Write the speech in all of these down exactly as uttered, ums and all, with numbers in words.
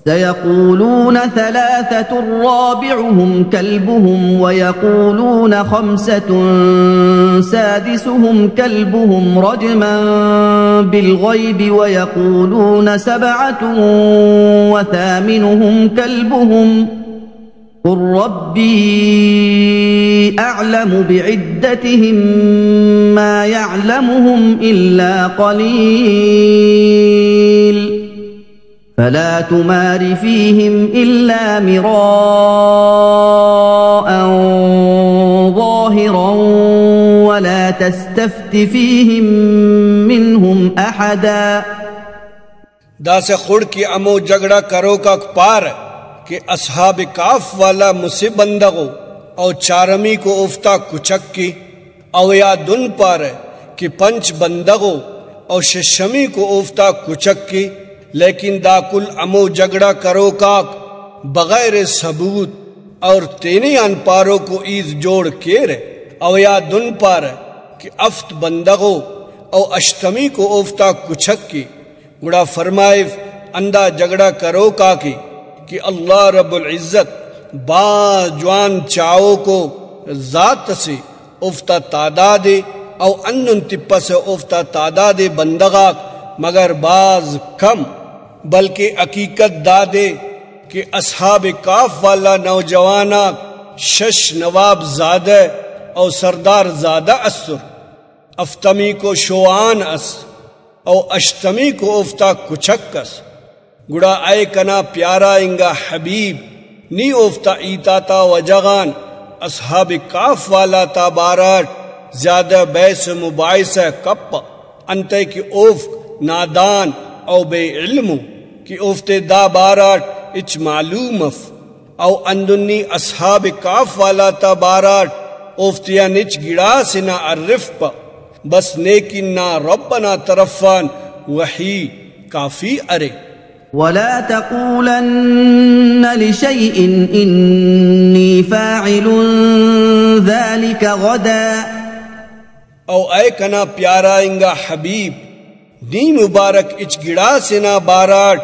سيقولون ثلاثة رابعهم كلبهم ويقولون خمسة سادسهم كلبهم رجما بالغيب ويقولون سبعة وثامنهم كلبهم قل ربي أعلم بعدتهم ما يعلمهم إلا قليل فلا تمار فيهم إلا مراء ظاهرا ولا تستفت فيهم منهم أحدا۔ داسہ خڑک ءِ ہمو جھگڑا کروک آک پارہ کہ اصحاب کہف والا مسہ بندغ ءُ، او چارمیکو اوفتا کچک ءِ۔ او یا دن پارہ کہ پنچ بندغ ءُ، او ششمیکو اوفتا کچک ءِ۔ لیکن دا کل ہمو جھگڑا کروک آک بغیر ثبوت اور تینے آن پاروکو ہیت جوڑ کیرہ۔ او یا دن پارہ کہ ہفت بندغ ءُ، او ہشتمیکو اوفتا کچک ءِ۔ گڑا فرمائف، ہندا جھگڑا کروک آک ءِ کہ اللہ رب العزت بھاز جوان چاہوکو ذات اسے، اوفتا تعداد ءِ، او ہندن تپسہ اوفتا تعداد ءِ بندغ آک مگر بھاز کم، بلکہ حقیقت دادے کہ اصحاب کہف والا نوجوان آک شش نواب زادہ او سردار زادہ اسر، ہفتمیکو شوہان اس، او ہشتمیکو اوفتا کچک اس۔ گڑا اے کنا پیارا انگا حبیب، نی اوفتا ہیت آتا وجہ غان اصحاب کہف والا تا باراٹ زیادہ بحث و مباحثہ کپہ، انتئے کہ اوفک نادان او بے علم ءُ کہ اوفتے دا باراٹ ہچ معلوم اف۔ او ہندن نی اصحاب کہف والا تا باراٹ اوفتیان ہچ گڑاس نا ارفپہ، بس نیکن نا رب ئنا طرف آن وحی کافی ارے۔ ولا تقولن لشيء إني فاعل ذلك غدا۔ او اے کنا پیارا انگا حبیب، نی مبارک ہچ گڑاسے نا باراٹ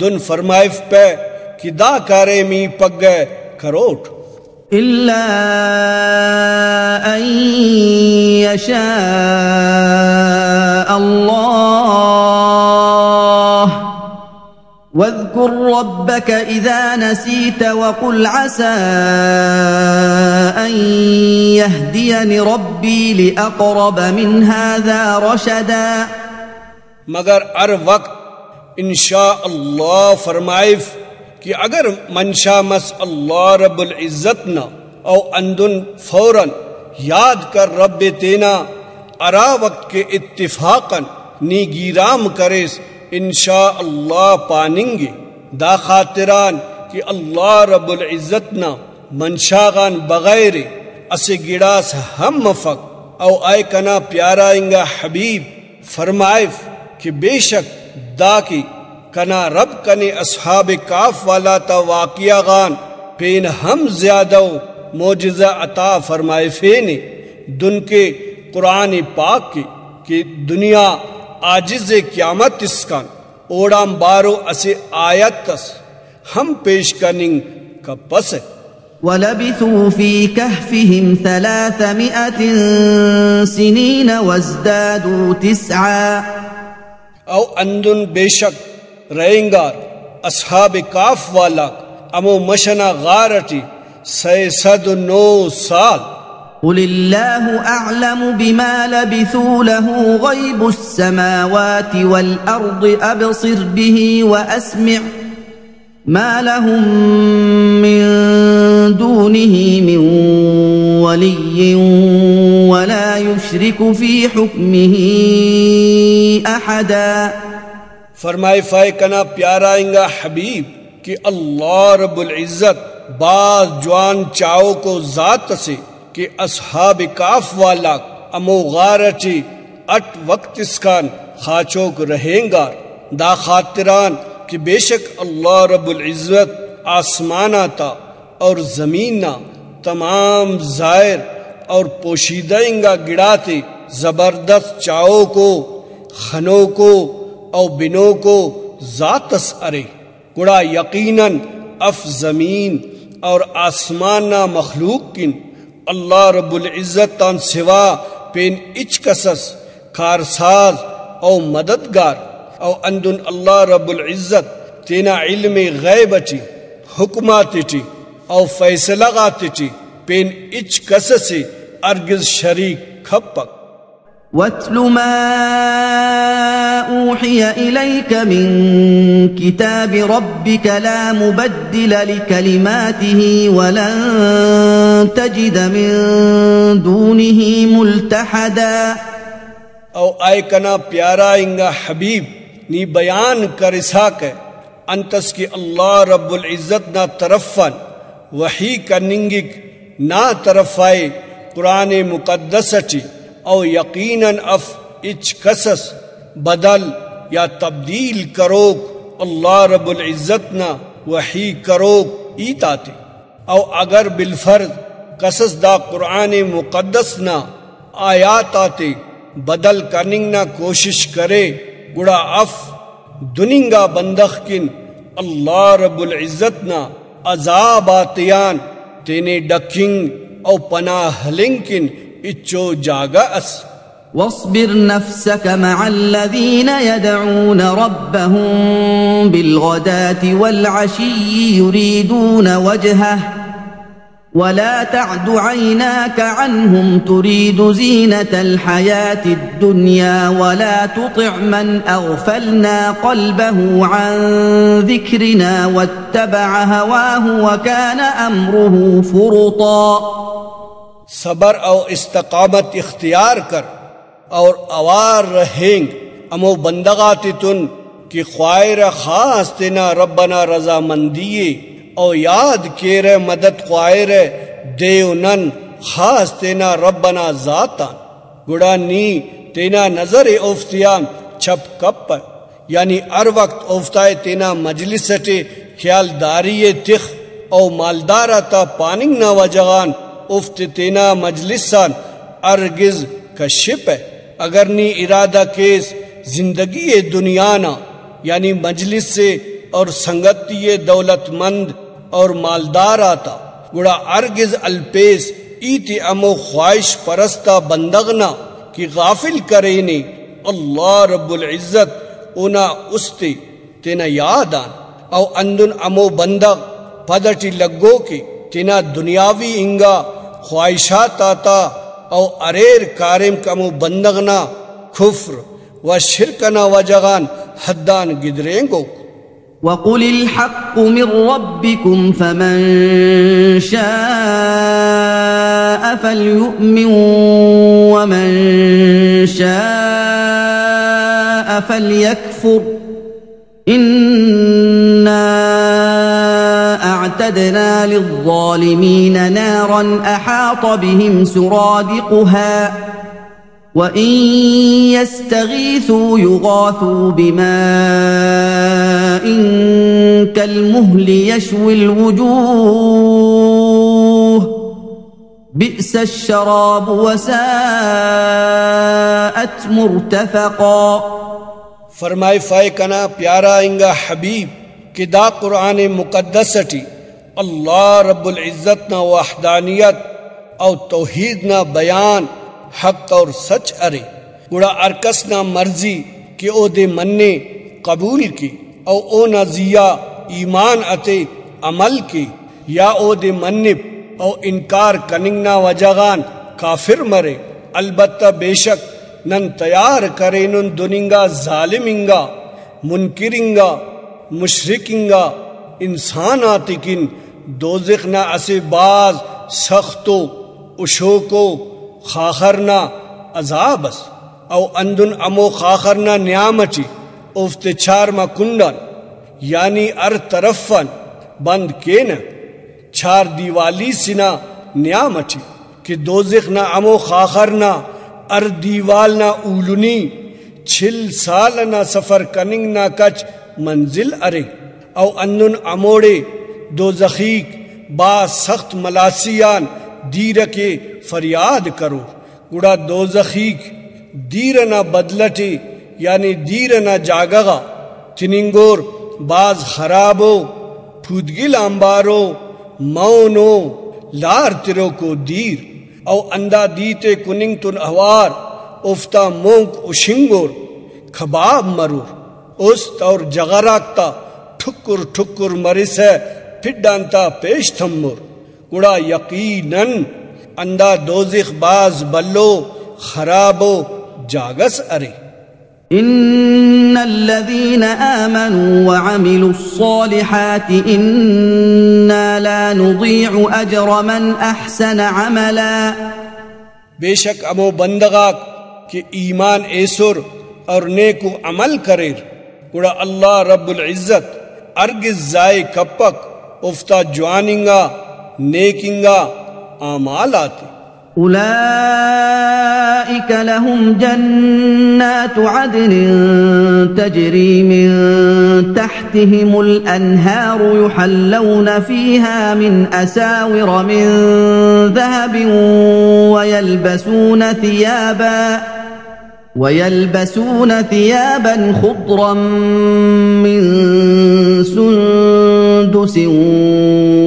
دن فرمائفپہ کہ دا کاریم ای پگہ کروٹ۔ إلا أن يشاء الله واذكر ربك إذا نسيت وقل عسى أن يهديني ربي لأقرب من هذا رشدا۔ مگر ہر وقت انشاء اللہ فرمائف کہ اگر منشا مس اللہ رب العزت نا، او ہندن فوراً یاد کر رب تینا، ہرا وقت کہ اتفاقاً نی گیرام کریس، انشاء اللہ پاننگے۔ دا خاطران کہ اللہ رب العزت نا منشا غان بغیر اسہ گڑاس ہم مفک۔ او اے کنا پیارا انگا حبیب، فرمائف کہ بے شک دا کہ کنا رب کنے اصحاب کہف والا تا واقعہ غان پین ہم زیادہ و معجزہ عطا فرمائفینے، دنکہ قرآن پاک کہ، کہ دنیا عاجز قیامت اسکان اوڑان بارو اسہ آیت اس ہم پیش کننگ کپسہ۔ ولبثوا في كهفهم ثلاثمائة سنين وازدادوا تسعا۔ او ہندن بے شک رہینگار اصحاب کہف والاک ہمو مش ئنا غار ئٹی سئے سد و نو سال۔ قل الله أعلم بما لبثوا له غيب السماوات والأرض أبصر به وأسمع ما لهم من دونه من ولي ولا يشرك في حكمه أحدا۔ فرمائفہ اے کنا پیارا انگا حبیب کہ اللہ رب العزت بھاز جوان چاہوکو ذات اسے کہ اصحاب کہف والاک ہمو غار ئٹی اٹ وقت اسکان خاچوک رہینگار، دا خاطران کہ بے شک اللہ رب العزت آسمان آتا اور زمین نا تمام ظاہر اور پوشیدہ انگا گڑاتے زبردست چاہوکو، خنوکو او بنوکو ذات اس ارے۔ گڑا یقیناً اف زمین اور آسمان نا مخلوق کن اللہ رب العزت آن سوا پین ہچ کس اس کارساز او مددگار، او اندن اللہ رب العزت تینا علم غیب اٹی، حکم آتیٹی او فیصلہ غاتیٹی پین ہچ کس اسے ہرگز شریک کھپک۔ واتل ما أوحي إليك من كتاب ربك لا مبدل لكلماته ولن تجد من دونه ملتحدا۔ او اے کنا پیارا انگا حبیب، نی بیان کرسا کہ انتس کہ اللہ رب العزت نا طرف آن وحی کننگک نا طرف آ قرآن مقدس اٹی، او یقیناً اف ہچ کس اس بدل یا تبدیل کروک اللہ رب العزت نا وحی کروک ہیت آتے۔ او اگر بالفرض کس اس دا قرآن مقدس نا آیات آتے بدل کننگ نا کوشش کرے، گڑا اف دننگا بندغ کن اللہ رب العزت نا عذاب آتیان تینے ڈکنگ او پناہ ہلنگ کن ہچو جاگہ اس۔ واصبر نفسك مع الذين يدعون ربهم بالغداة والعشي يريدون وجهه ولا تعد عيناك عنهم تريد زينة الحياة الدنيا ولا تطع من أغفلنا قلبه عن ذكرنا واتبع هواه وكان أمره فرطا۔ صبر او استقامت اختیار کر۔ اور اوار رہینگ ہمو بندغ آتتون کہ خواہرہ خاص تینا رب ئنا رضامندی ءِ، او یاد کیرہ مدد خواہرہ دے و نن خاص تینا رب ئنا ذات آن، گڑا نی تینا نظر ءِ اوفتیان چھپ کپہ۔ یعنی ہر وخت اوفتائے تینا مجلس ئٹی خیالداری ءِ تخ، او مالدار آتا پاننگ نا وجہ غان اوفتے تینا مجلس آن ہرگز کشپہ۔ اگر نی ارادہ کیس زندگی ءِ دنیا نا، یعنی مجلس ءِ اور سنگتی ءِ دولت مند اور مالدار آتا، گڑا ہرگز ہلپیس ای تے ہمو خواہش پرست آ بندغ نا کہ غافل کرینے اللہ رب العزت اونا است ءِ تینا یاد آن۔ او ہندن ہمو بندغ پد ئٹی لگوک ءِ تینا دنیاوی انگا خواہشات آتا، او اریر کاریمک ہمو بندغ نا کفر و شرک ئنا وجہ غان حد آن گدرینگوک۔ وقل الحق من ربكم فمن شاء فليؤمن ومن شاء فليكفر إنا أعتدنا للظالمين نارا أحاط بهم سرادقها وإن يستغيثوا يغاثوا بماء كالمهل يشوي الوجوه بئس الشراب وساءت مرتفقا۔ فرمائفائے کنا پیارا انگا حبیب کہ دا قرآن مقدس ئٹی اللہ رب العزت نا وحدانیت او توحید نا بیان حق اور سچ ارے، گڑا ہر کس نا مرضی کہ اودے منے، قبول کے، او اونا زیہا ایمان اتے عمل کے، یا اودے منپ او انکار کننگ نا وجہ غان کافر مرے۔ البتہ بے شک نن تیار کرینن دن انگا ظالم انگا، منکر انگا، مشرک انگا انسان آتیکن دوزخ نا اسہ بھاز سخت و ہشوکو خاخر نا عذاب اس۔ او ہندن ہمو خاخر نا نیام اٹی اوفتے چار ما کنڈ آن، یعنی ہر طرف آن بند کینہ، چار دیوالی سنا نیام اٹی، کہ دوزخ نا ہمو خاخر نا ہر دیوال نا ایلمی چل سال ئنا سفر کننگ نا کچ منزل ارے۔ او ہندن ہموڑے دوزخیک بھاز سخت ملاسی آن دیر ئکے فریاد کرور۔ گڑا دوزخیک دیر ئنا بدلہ ٹی، یعنی دیر ئنا جاگہ غا تننگور، بھاز خراب ءُ، پودگل آنبار ءُ، مون ءُ، لار تروک ءُ دیر، او اندا دیر تے کننگ تون اوار اوفتا مونک ہشنگور، کباب مرور، است اور جغر آک تا ٹھکر ٹھکر مرسہ پھڈ آن تا پیش تمر۔ گڑا یقیناً اندا دوزخ بھاز بھلو خرابو جاگہ اس ارے۔ ان الذين آمنوا وعملوا الصالحات انا لا نضيع اجر من احسن عملا۔ بے شک ہمو بندغ آک کہ ایمان ایسر اور نیکو عمل کریر، گڑا اللہ رب العزت ہرگز ضائع کپک اوفتا جوان انگا، نیک انگا اعمال آتے۔ اولئک لهم جنات عدن تجری من تحتهم الانهار يحلون فيها من اساور من ذهب ويلبسون ثيابا ويلبسون ثيابا خضرا من سندس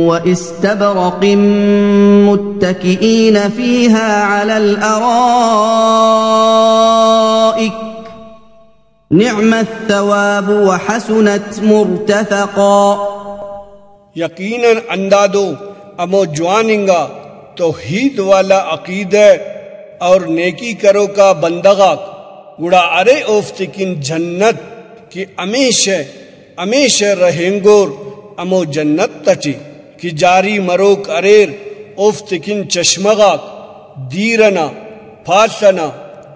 واستبرق متكئين فيها على الأرائك نعم الثواب وحسنت مرتفقا۔ یقیناً ہندادو ہمو جوان انگا توحید والا عقیدہ اور نیکی کروکا بندغ آک، گڑا ارے اوفتے کن جنت کہ ہمیشہ، ہمیشہ رہینگور ہمو جنت تٹی کہ جاری مروک اریر، اوفتے کن چشمہ غاک دیر ئنا، پال ئنا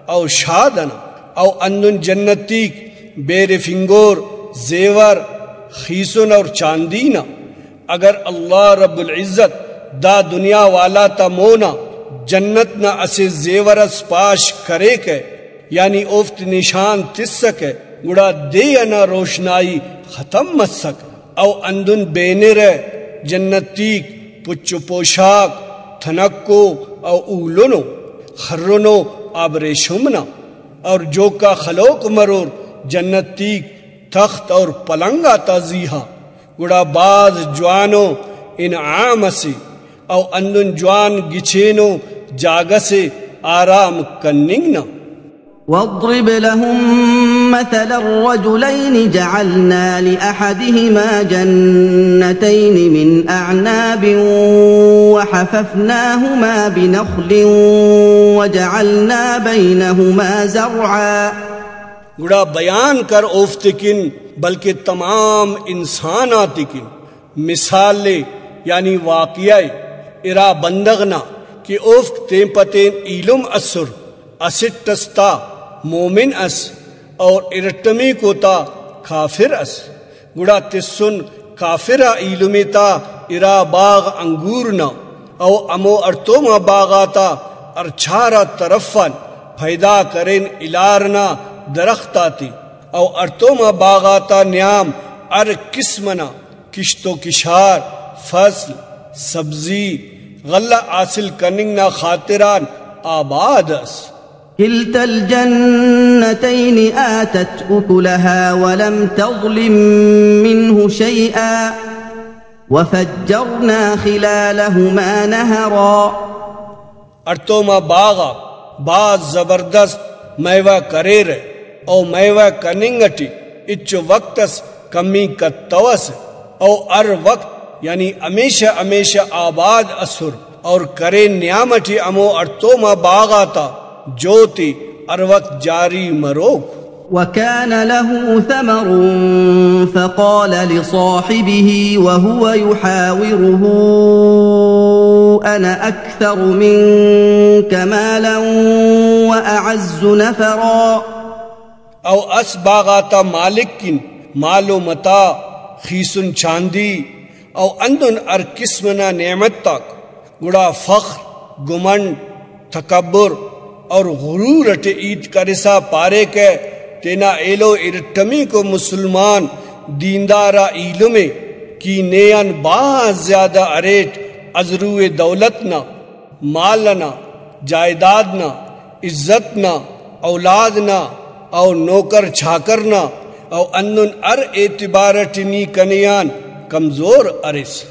او شاد ئنا، او ہندن جنتیک بیرفنگور زیور خیسن اور چاندی نا۔ اگر اللہ رب العزت دا دنیا والا تا مونا جنت نا اسہ زیور اس پاش کریکہ، یعنی اوفتے نشان تسکہ، گڑا دے ئنا روشنائی ختم مسکہ۔ او ہندن بینرہ جنتیک پچ و پوشاک، تنکو او اولنو، خرنو آبریشم نا، اور جوکا خلوک مرور جنتیک تخت اور پلنگ آتا زیہا، گڑا بھاز جوانو انعام اسے، او ہندن جوان گچینو جاگہ سے آرام کننگ نا۔ واضرب لهم مثلا الرجلين جعلنا لأحدهما جنتين من أعناب وحففناهما بنخل وجعلنا بينهما زرعا۔ گڑا بیان کر اوفتے کن، بلکہ تمام انسان آتے کن، مثال ءِ، یعنی واقعہ ءِ، ارا بندغ نا کہ اوفک تین پہ تین ایلم ئسر، اسٹ اس تا مومن ئس اور ارٹمیکو تا کافر ئس۔ گڑا تسن کافر آ ایلم ءِ تا ارا باغ انگور نا، او ہمو ہڑتوم آ باغ آتا ہر چار آ طرف آن پیدا کرین الار نا درخت آتے، او ہڑتوم آ باغ آتا نیام ہر قسم ئنا کشت و کشار، فصل، سبزی، غلہ حاصل کننگ نا خاطران آباد ئس۔ كلتا الجنتين آتت أكلها ولم تظلم منه شيئا وفجرنا خلالهما نهرا۔ ہڑتوما باغ آک بھاز زبردست میوہ کریرہ، او میوہ کننگ ٹی ہچو وخت اس کمی کتوسہ، او ہر وخت یعنی ہمیشہ ہمیشہ آباد ئسر، اور کرین نیام ٹی ہمو ہڑتوما باغ آتا جوتے ہر وخت جاری مروک۔ وكان له ثمر فقال لصاحبه وهو يحاوره أنا أكثر منك مالا وأعز نفرا۔ او اس باغ آتا مالک کن مال و متاع، خیسن چاندی، او ہندن ہر قسم نا نعمت آک، گڑا فخر، گمنڈ، تکبر اور غرور اٹی ہیت کرسا پاریکہ، تینا ایلو ارٹمیکو مسلمان دیندار آ ایلم ءِ کہ نے آن بھاز زیادہ اریٹ، ازرو ءِ دولت نا، مال ئنا، جائیداد نا، عزت نا، اولاد نا، او نوکر چاکر نا، و ہندن ہر اعتبار اٹ نی کنے آن کمزور ارس۔